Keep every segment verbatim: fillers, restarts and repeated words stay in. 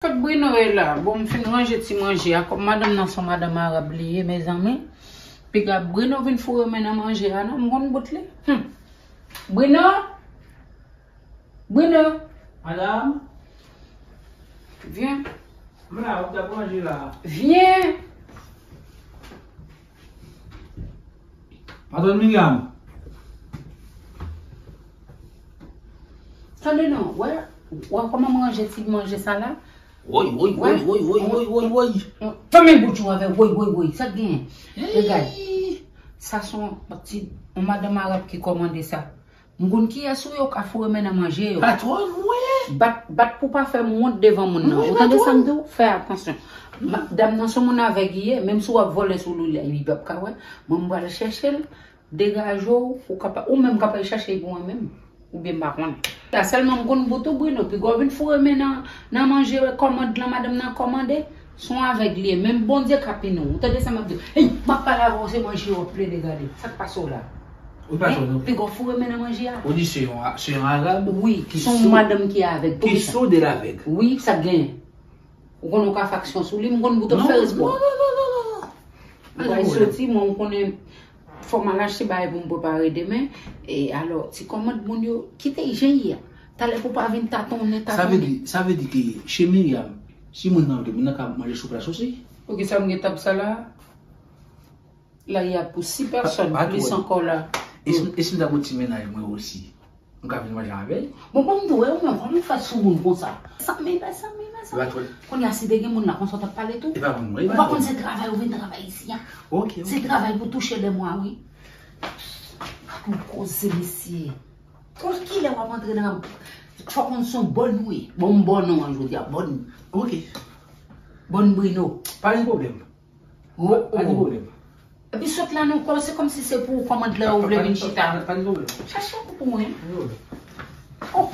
Kot Bruno ye la? Bon, m fin ranje ti manje a. Kòm madanm nan se yon madanm arab li ye, mezanmi. Piga Bruno vin foure men nan manje a, non, m konn bout li. Hmm. Bruno? Bruno? Madam? Vyen. M la, ou t ap ranje la. Vyen. Patwòn Miriam. Tande non, wè, wè kòman m ranje ti manje sa la? Woy, woy, woy, woy, woy, woy, woy, woy. Fèmen bouch ou avè woy, woy, woy. Sa k genyen? Hey! Regad. Sa se yon ti, yon madanm arab ki kòmande sa. M konn kiyès ou ye, ou ka foure men nan manje yo. Patwòn, mwen. Bat, bat pou pa fè m wont devan moun nan. Mwen, ou tande sa m di w? Fè atansyon. Ma-, dam nan se yon moun avèg li ye, menm si w ap vole sou li, li p ap ka wè. Mwen, m pral chèche l, degaje w, ou ka pa, ou menm ka pral chache l pou mwen menm. Oubyen m pa konnen. La sèlman m konn bout ou, Bruno, piga w vin foure men nan, nan manje, kòmand lan madanm nan kòmande. Se yon avèg li ye, menm Bondye ka pini w. Ou tande sa m ap di w? Hey, m ap pale avè w, se manje w ap plede gade. Sa k pase w la? Ou pa tande. Piga w foure men nan manje a. Ou di se yon, se yon arab? Wi, se yon madanm ki avèg. Ki soud e l avèg. Wi, sa k genyen? Ou konn ou ka faksyon sou li, m konn bout ou fè respè. Non, non, non, non, non. Bagay soti, mwen, ou konnen, fò m al achte bagay pou m prepare demen. E alò, ti kòmand moun yo, kite jan ye a. Talè pou pa vin tatonnen, tatonnen. Sa vle di, sa vle di ke chez Miriam, si moun nan vle, moun nan ka manje sou plas osi. Poukisa m gen tab sa la? La, y a pou sis pèsòn, plis ankò la. E si, e si m ta gon ti mennaj mwen osi? M ka vin manje avè l? Bon, bon, m di w, ou menm, kòman w fè sou moun konsa? Sa m fè, sa m fè, sa. Kounye a, si te gen moun la, konsa w t ap pale tou? E pa moun mwen, e pa moun. Ou pa konn se travay ou vin travay isi a? Ok, ok. Se travay pou touche dè mwa, wi. Gad yon koze, mesye. Kon kilè w ap antre nan, fò konn se yon bòn ou ye. Bon, m bòn ou an jodi a, bòn. Ok. Bòn Bruno. Pa gen pwoblèm. Oh, oh. Pa gen pwoblèm. Epi sot la non, se kòmsi se pou ou kòmand lè ou vle vin chita. Pa gen pwoblèm. Chache yon pou mwen. Pa gen pwoblèm. Oh.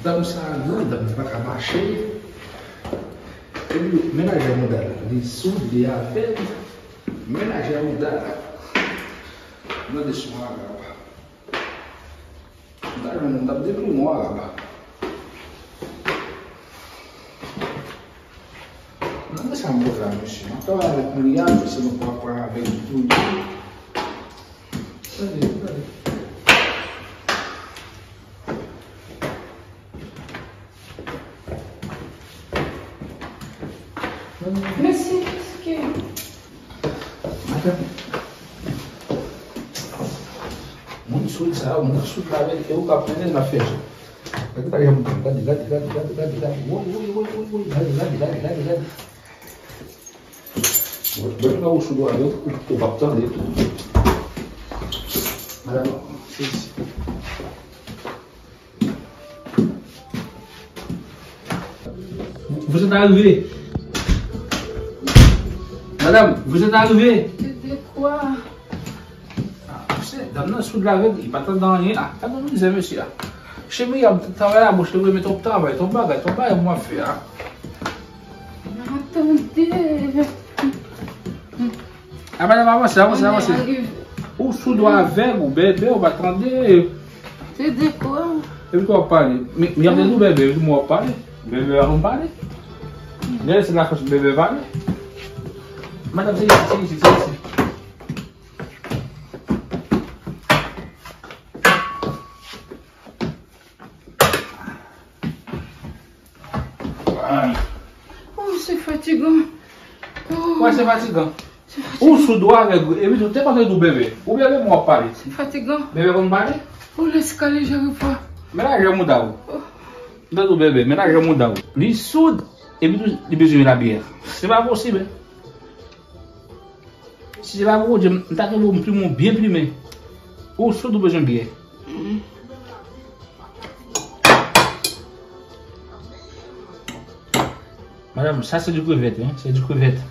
Dam sa, non, dam pa ka mache. Epi, mennaj mouda la, li soud, li avèg. Mennaj mouda la. Mande sou Arab. Mennaj mouda, m t ap deprime w, Arab. Mande sa m wè la, mesye. M ap travay avèk Miriam, mesye, nou pa pran avèk ditou, ditou. Tande, tande. Mèsi, mèsi. Madanm. Moun soud sa, moun soud la, e ou k ap mennen l nan fè. Gade, gade, gade, gade, gade, gade, gade. Woy, woy, woy, woy, woy. Gade, gade, gade, gade, gade. Bon, bon, lè ou sou dwa yo, ou, ou p ap tande. Madanm, sezi. Vous êtes arrivé. Madame, vous êtes arrivé. C'était quoi? Ah, mesye, dam nan soud la avèg, li pa tande anyen la. Gade yon mizè mesye a. Chemi, y ap travay la, bouch li, mete yon travay, yon bagay, yon bagay mwen fè a. Tande. A, madanm, avanse, avanse, avanse. Ou soud ou avèg, ou bèbè, ou pa tande. Se de kwa? Epi kwa w ap pale? Men, men y ap di nou bèbè, epi mwen w ap pale. Bèbè pa konn pale. Gade, se la fòs bèbè pale. Madanm, se isi, se isi, se isi. Oh, se fatigan. Oh. Wè, se fatigan. Se fatigan. Ou soud ou avèg, epi tou, te kontan tou bebe. Ou bebe, mwen w ap pale. Se fatigan. Bebe konn pale? Oh, lèskale, je reprends. Menaje mouda ou. Oh. Mwen tou bebe, menaje mouda ou. Li soud, epi tou, li bezwen labyè. Se pa posib, hein. Si se pa pou Bondye, m ta kenbe yon plim ou byen plimen. Ou soud ou bezwen byè. Madanm, sa se di krevèt, wi, se di krevèt.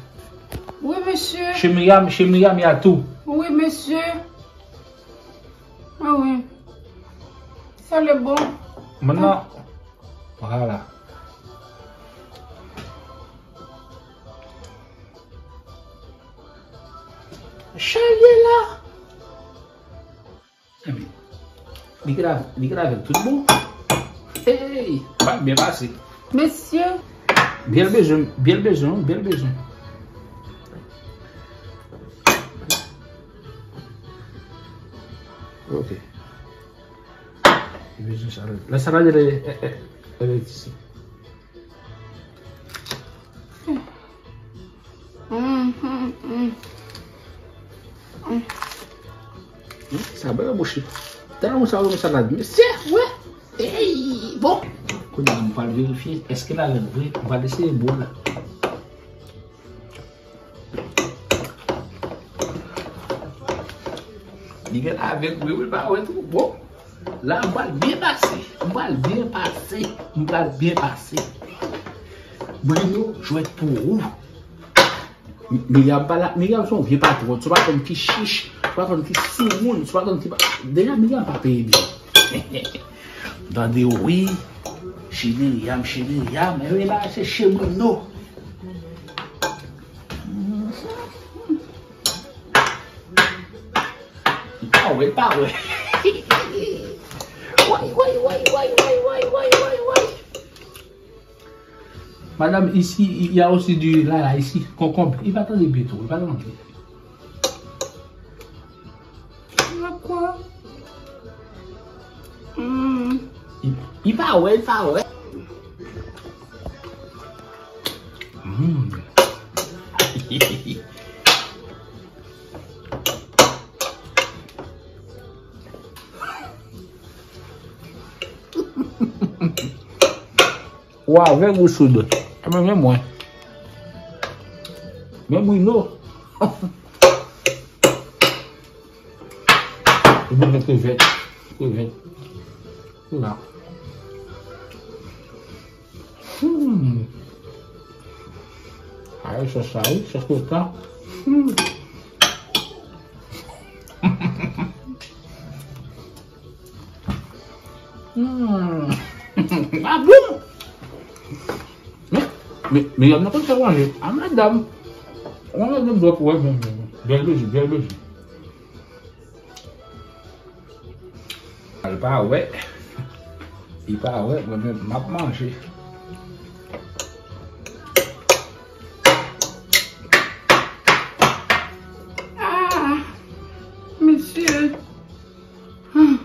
Wi, mesye. Chez Miriam, chez Miriam, y a tout. Wi, mesye. Ah wi. Sa le bon. Maintenant, voilà. Chaje la. Ebyen, li gen la, li gen la avèk tout bon. Hey, pa byen pase. Mesye. Byen bezwen, byen bezwen, byen bezwen. Ok. Li bezwen salad. La salad, elle est, elle, elle, elle est ici. Mhm, mhm. Mm. Sa bèl bouch li. Tèlman sa, sa la di, mesye, wè. Ey, bon. Kounye a, m pral verifye èske l avè l vre. M pral eseye bo la. Li gen avèk wi, wi, pa wè tou. Bon. La, m pral byen pase. M pral byen pase. M pral byen pase. Bruno, jwèt pou ou. Miriam pa la. Miriam se yon vye patwòn. Se yon patwòn ki chich. Se yon patwòn ki soumoun. Se yon patwòn ki pa. Deja, Miriam pa peye byen. Tande wi. Che Miriam, che Miriam. E wi la, se che Bruno. Li pa wè, li pa wè. Woy, woy, woy. Madame, ici, il y a aussi du lala ici, concombre. Li pa tande byen tou, li pa tande byen. Li pa wè, li pa wè. Mm. Ou avèg ou soud? Ebyen, men mwen. Men Bruno. Ou mete krevèt. Krevèt. Ou la. Hmm. Ay, sòs la, wi, sòs koka. Hmm. Hmm. Ah bon? Men, men, men, y ap nan konn fè manje. A madanm. Ou nan de dwèt, wè, men, men, men. Bèl bezi, bèl bezi. Li pa wè. Li pa wè, mwen menm, m ap manje. Ah, mesye. Hmm.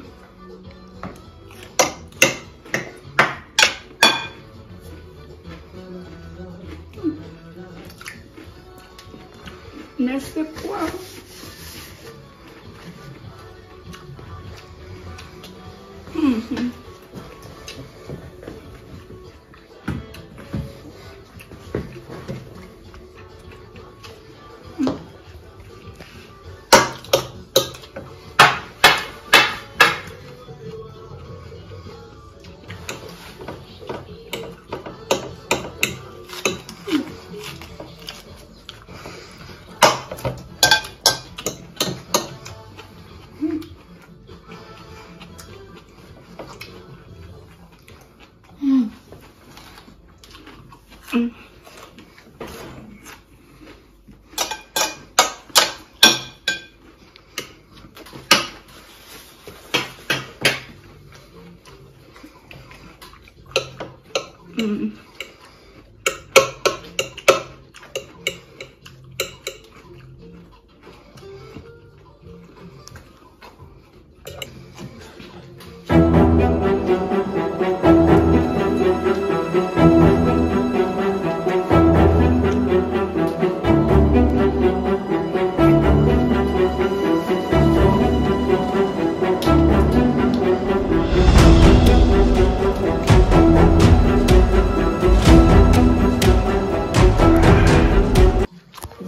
Mèsi pwa. Mhm.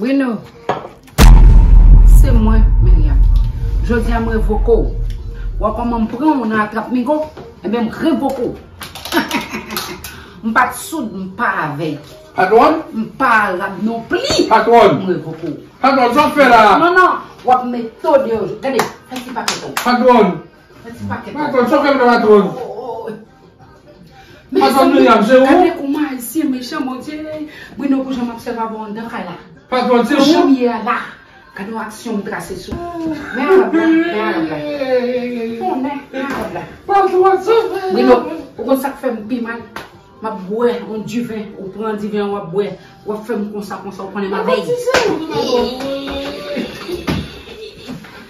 Bruno, se mwen, Miriam. Jodi a, m revoke w. W wè kòman m pran w nan atrap migo? Ebyen, m revoke w. M pa t soud, m pa avèg. Patwòn? M pa arab non pli. Patwòn? M revoke w. Patwòn, sa w fè la? Non, non, w ap mete w deyò. Gade, fè ti pakèt ou. Patwòn? Fè ti pakèt ou. Patwòn, sa w fè m la, patwòn? Oh, oh, oh. Patwòn, Miriam, se ou? Gade kòman Ayisyen mechan, Bondye. Bruno, pou jan m ap sèvi avè w anndan kay la. Patwòn, se ou? Pou jan m ye a la. Gade yon aksyon m trase sou. Men Arab la, men Arab la. Tonnè, men Arab la. Patwon, sa fè. Bruno, ou konn sa k fè m pi mal? M ap bwè yon diven, ou pran diven an, w ap bwè, w ap fè m konsa, konsa, ou konnen m avèy.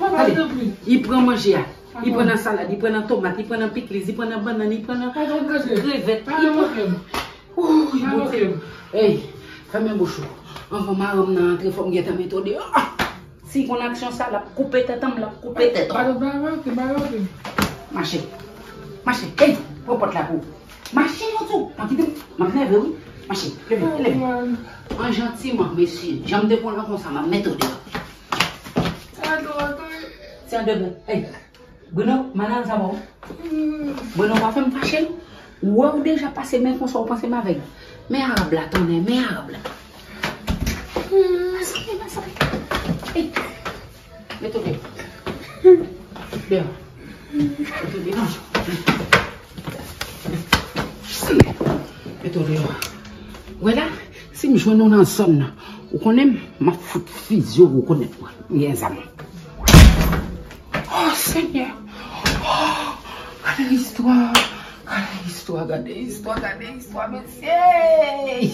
Gade, li pran manje a, li pran nan salad, li pran nan tomat, li pran nan pikliz, li pran nan bannann, li pran nan krevèt, li pran. Ooh, Bondye. Ey, fèmen bouch ou. Anvan maranm nan antre, fò m gentan mete w deyò. Si konn aksyon sa, l ap koupe tèt an, l ap koupe tèt ou. Mache. Mache. Ey, pran pòt la pou ou. Mache, yon tou. Pa kite m. M ap nève, wi. Mache. Leve, leve. An jantiman, mesye. Jan m te konn an konsa, m ap mete w deyò. Se an demen. Ey. Bruno, madanm sa bon. Bruno, pa fè m fache, non. Ou wè ou deja pase men konsa, ou panse m avèg. Men Arab la, tonnè, men Arab la. Mezanmi, mezanmi. Ey, mete w deyò. Deyò. Mete w deyò. Mete w deyò. Wè la, si m jwenn ou nan zòn nan, ou konnen m, m ap fout fizi w, ou konnen mwen, m gen zam. Oh, Senyè! Oh, gade istwa! Gade istwa, gade istwa, gade istwa, mesye!